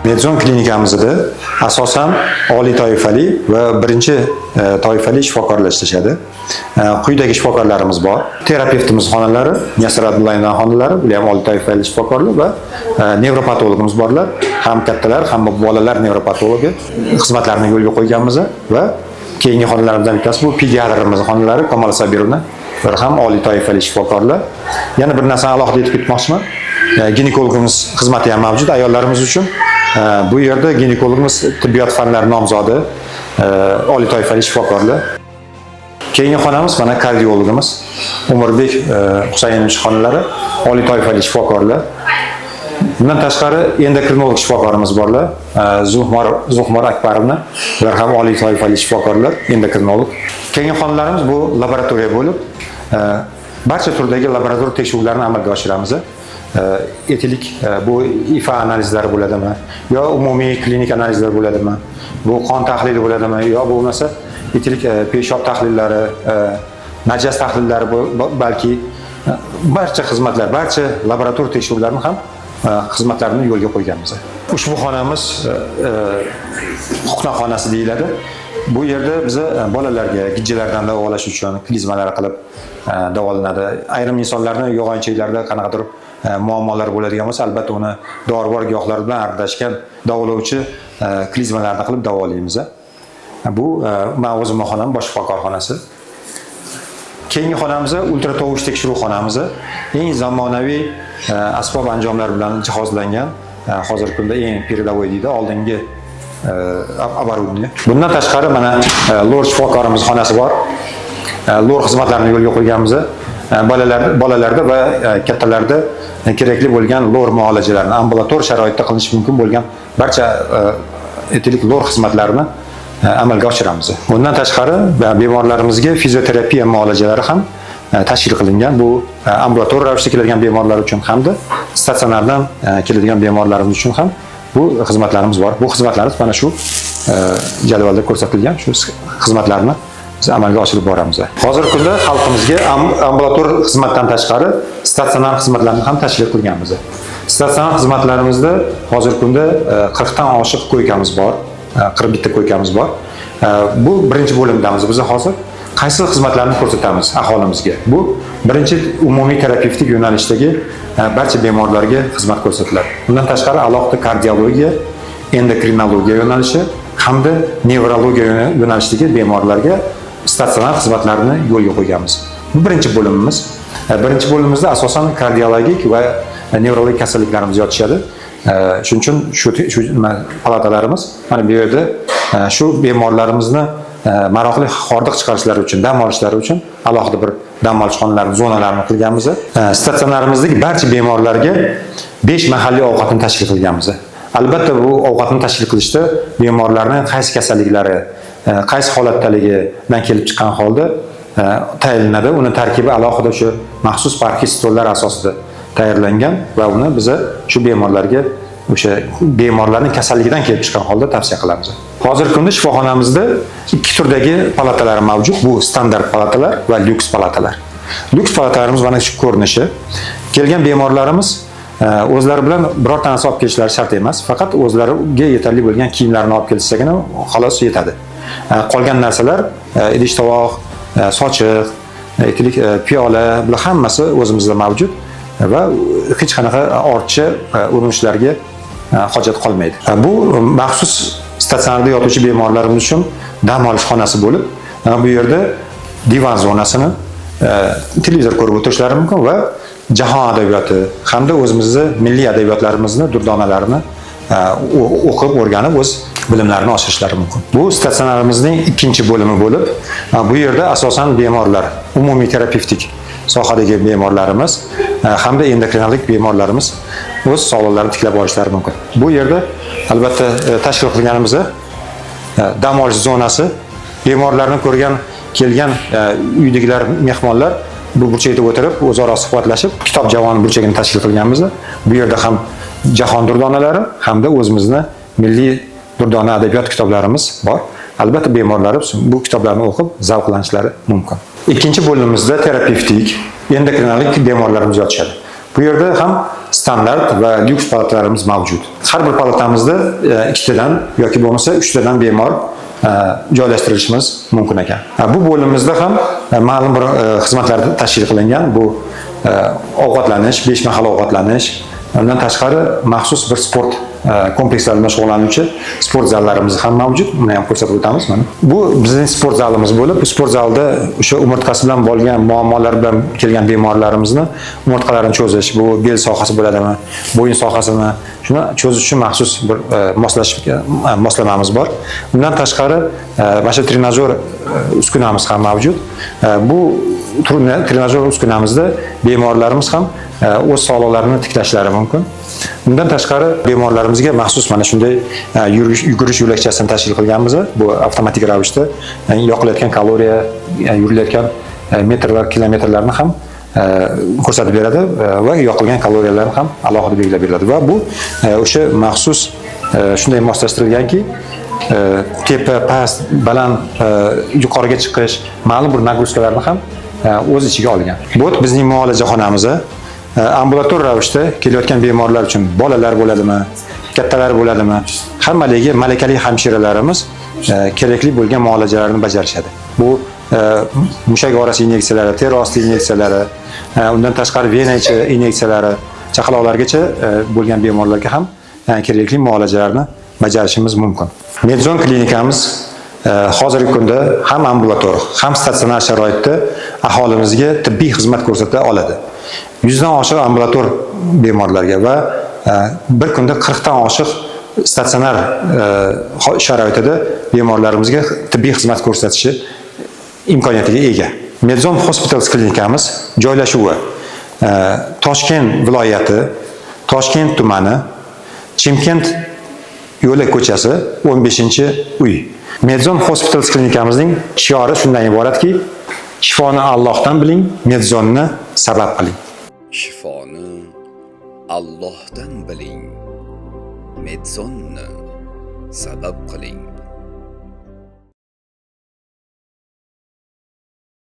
Medzon klinikamizda asosan oliy toifali va birinchi toifali shifokorlar ishlashadi. Quyidagi shifokorlarimiz bor. Terapevtimiz xonalari, Yasir Abdullayevning xonalari, ular ham oliy toifali shifokorlar va nevropatologimiz borlar. Ham kattalar, ham bolalar nevropatologi xizmatlarini yo'lga qo'yganmiz va keyingi xonalarimizdan bittasi bu pediatrimiz xonalari Kamola Sabirovna, ular ham oliy toifali shifokorlar. Yana bir narsani alohida aytib ketmoqchiman. Ginekologimiz xizmati ham mavjud ayollarimiz uchun. Bu yerda ginekologimiz tibbiyot fanlari nomzodi, oliy toifali shifokorlar. Keyingi xonamiz mana kardiologimiz Umrbek Husaynovich xonalari, oliy toifali shifokorlar. Bundan tashqari endokrinolog shifokorimiz borlar, Zuhmor Akbarovna. Ular ham oliy toifali shifokorlar, endokrinolog. Keyingi xonalarimiz bu laboratoriya bo'lib, barcha turdagi laboratoriya tekshiruvlarini amalga oshiramiz. Aytaylik, bu IFA analizlari bo'ladimi yo umumiy klinik analizlar bo'ladimi, bu qon tahlili bo'ladimi yo bo'lmasa, aytaylik, peshob tahlillari, najas tahlillari, balki barcha xizmatlar, barcha laboratoriya tekshiruvlarini ham xizmatlarini yo'lga qo'yganmiz. Ushbu xonamiz huquqdan xonasi deyiladi. Bu yerda biza bolalarga gijjalardan davolash uchun klizmalar qilib davolanadi. Ayrim insonlarni yo'g'on ichaklarida qanaqadir muammolar bo'ladigan bo'lsa, albatta uni dorivor giyohlar bilan aralashgan davolovchi klizmalarni qilib davolaymiz. Bu man o'zimni xonam, bosh shifokor xonasi. Keyingi xonamiz ultratovush tekshiruv xonamiz. Eng zamonaviy asbob anjomlar bilan jihozlangan. Hozirgi kunda eng передовой deydi, oldingi оборудование. Bundan tashqari mana lor shifokorimiz xonasi bor. Lor xizmatlarini yo'lga qo'yganmiz. Bolalarda va kattalarda kerakli bo'lgan lor muolajalarini ambulator sharoitda qilinishi mumkin bo'lgan barcha aytaylik, lor xizmatlarini amalga oshiramiz. Bundan tashqari bemorlarimizga fizioterapiya muolajalari ham tashkil qilingan. Bu ambulator ravishda keladigan bemorlar uchun hamda statsionardan keladigan bemorlarimiz uchun ham bu xizmatlarimiz bor. Bu xizmatlarimiz mana shu jadvalda ko'rsatilgan shu xizmatlarni biz amalga oshirib boramiz. Hozirgi kunda xalqimizga ambulator xizmatdan tashqari statsionar xizmatlarni ham tashkil qilganmiz. Statsionar xizmatlarimizda hozirgi kunda 40 dan oshiq koykamiz bor. 41 ta koykamiz bor. Bu birinchi bo'limdamiz. Biz hozir qaysi xizmatlarni ko'rsatamiz aholimizga? Bu birinchi umumiy terapevtik yo'nalishdagi barcha bemorlarga xizmat ko'rsatiladi. Bundan tashqari alohida kardiologiya, endokrinologiya yo'nalishi hamda nevrologiya yo'nalishidagi bemorlarga statsionar xizmatlarni yo'lga qo'yganmiz. Bu birinchi bo'limimiz. Birinchi bo'limimizda asosan kardiologik va nevrologik kasalliklarimiz yotishadi. Shuning uchun shu nima palatalarimiz mana bu yerda shu bemorlarimizni maroqli hordiq chiqarishlari uchun, dam olishlari uchun alohida bir dam olish xonalarini, zonalarini qilganmiz. Statsionarimizdagi barcha bemorlarga 5 mahalliy ovqatni tashkil qilganmiz. Albatta bu ovqatni tashkil qilishda bemorlarning qaysi kasalliklari, qaysi holatdaligidan kelib chiqqan holda tayinlanadi. Uni tarkibi alohida o'sha maxsus parhez stollar asosida tayyorlangan va uni biza shu bemorlarga o'sha bemorlarning kasalligidan kelib chiqqan holda tavsiya qilamiz. Hozirgi kunda shifoxonamizda ikki turdagi palatalar mavjud. Bu standart palatalar va lyuks palatalar. Lyuks palatalarimiz mana shu ko'rinishi. Kelgan bemorlarimiz o'zlari bilan birorta narsa olib kelishlari shart emas. Faqat o'zlariga yetarli bo'lgan kiyimlarni olib kelishsagina xolos yetadi. Qolgan narsalar, idish tovoq, sochiq, aytaylik, piyola, bular hammasi o'zimizda mavjud va hech qanaqa ortiqcha urinishlarga hojat qolmaydi. Bu maxsus statsionarda yotuvchi bemorlarimiz uchun dam olish xonasi bo'lib, bu yerda divan zonasini, televizor ko'rib o'tirishlari mumkin va jahon adabiyoti hamda o'zimizni milliy adabiyotlarimizni durdonalarini o'qib, o'rganib o'z bilimlarini oshirishlari mumkin. Bu statsionarimizning ikkinchi bo'limi bo'lib, bu yerda asosan bemorlar, umumiy terapevtik sohadagi bemorlarimiz hamda endokrinologik bemorlarimiz o'z sog'liqlarini tiklab olishlari mumkin. Bu yerda albatta tashkil qilganimizda dam olish zonasi, bemorlarni ko'rgan kelgan uydagilar, mehmonlar bu burchakda o'tirib, o'zaro suhbatlashib, kitob javoni burchagini tashkil qilganmiz. Bu yerda ham jahon durdonalari hamda o'zimizni milliy durdona adabiyot kitoblarimiz bor. Albatta bemorlarimiz bu kitoblarni o'qib zavqlanishlari mumkin. Ikkinchi bo'limimizda terapevtik, endokrinologik bemorlarimiz yotishadi. Bu yerda ham standart va lyuks palatalarimiz mavjud. Har bir palatamizda ikkitadan yoki bo'lmasa uchtadan bemor joylashtirishimiz mumkin ekan. Bu bo'limimizda ham ma'lum bir xizmatlar tashkil qilingan. Bu ovqatlanish, besh mahal ovqatlanish, undan tashqari maxsus bir sport komplekslari bilan shug'ullanuvchi sport zallarimiz ham mavjud. Buni ham ko'rsatib o'tamiz mana. Bu bizning sport zalimiz bo'lib, bu sport zalida o'sha umurtqasi bilan bo'lgan muammolar bilan kelgan bemorlarimizni umurtqalarini cho'zish, bu bel sohasi bo'ladimi, bo'yin sohasini, shuni cho'zish uchun maxsus bir moslamamiz bor. Undan tashqari mana shu trenajyor uskunamiz ham mavjud. Bu trenajyor uskunamizda bemorlarimiz ham o'z sog'liqlarini tiklashlari mumkin. Undan tashqari bemorlarimizga maxsus mana shunday yugurish yo'lakchasini tashkil qilganmiz. Bu avtomatik ravishda yoqilayotgan kaloriya, yurilayotgan metrlar, kilometrlarni ham ko'rsatib beradi va yoqilgan kaloriyalarni ham alohida belgilab beriladi va bu o'sha maxsus shunday moslashtirilganki, tepa, past, baland, yuqoriga chiqish, ma'lum bir нагрузка larni ham o'z ichiga olgan. Bu bizning muolaja xonamiz. Ambulator ravishda kelayotgan bemorlar uchun, bolalar bo'ladimi, kattalar bo'ladimi, hammaligi malakali hamshiralarimiz kerakli bo'lgan muolajalarni bajarishadi. Bu mushak orasi inyeksiyalari, teri osti inyeksiyalari, undan tashqari vena ichi inyeksiyalari, chaqaloqlargacha bo'lgan bemorlarga ham kerakli muolajalarni bajarishimiz mumkin. Medzon klinikamiz hozirgi kunda ham ambulator, ham statsionar sharoitda aholimizga tibbiy xizmat ko'rsata oladi. 100 dan oshiq ambulator bemorlarga va bir kunda 40 dan oshiq statsionar sharoitida bemorlarimizga tibbiy xizmat ko'rsatishi imkoniyatiga ega. Medzon Hospitals klinikamiz joylashuvi Toshkent viloyati, Toshkent tumani, Chimkent yo'li ko'chasi, 15-uy. Medzon Hospitals klinikamizning shiori shundan iboratki, shifoni Allohdan biling, Medzonni sabab qiling. Shifoni Allohdan biling, Medzonni sabab qiling.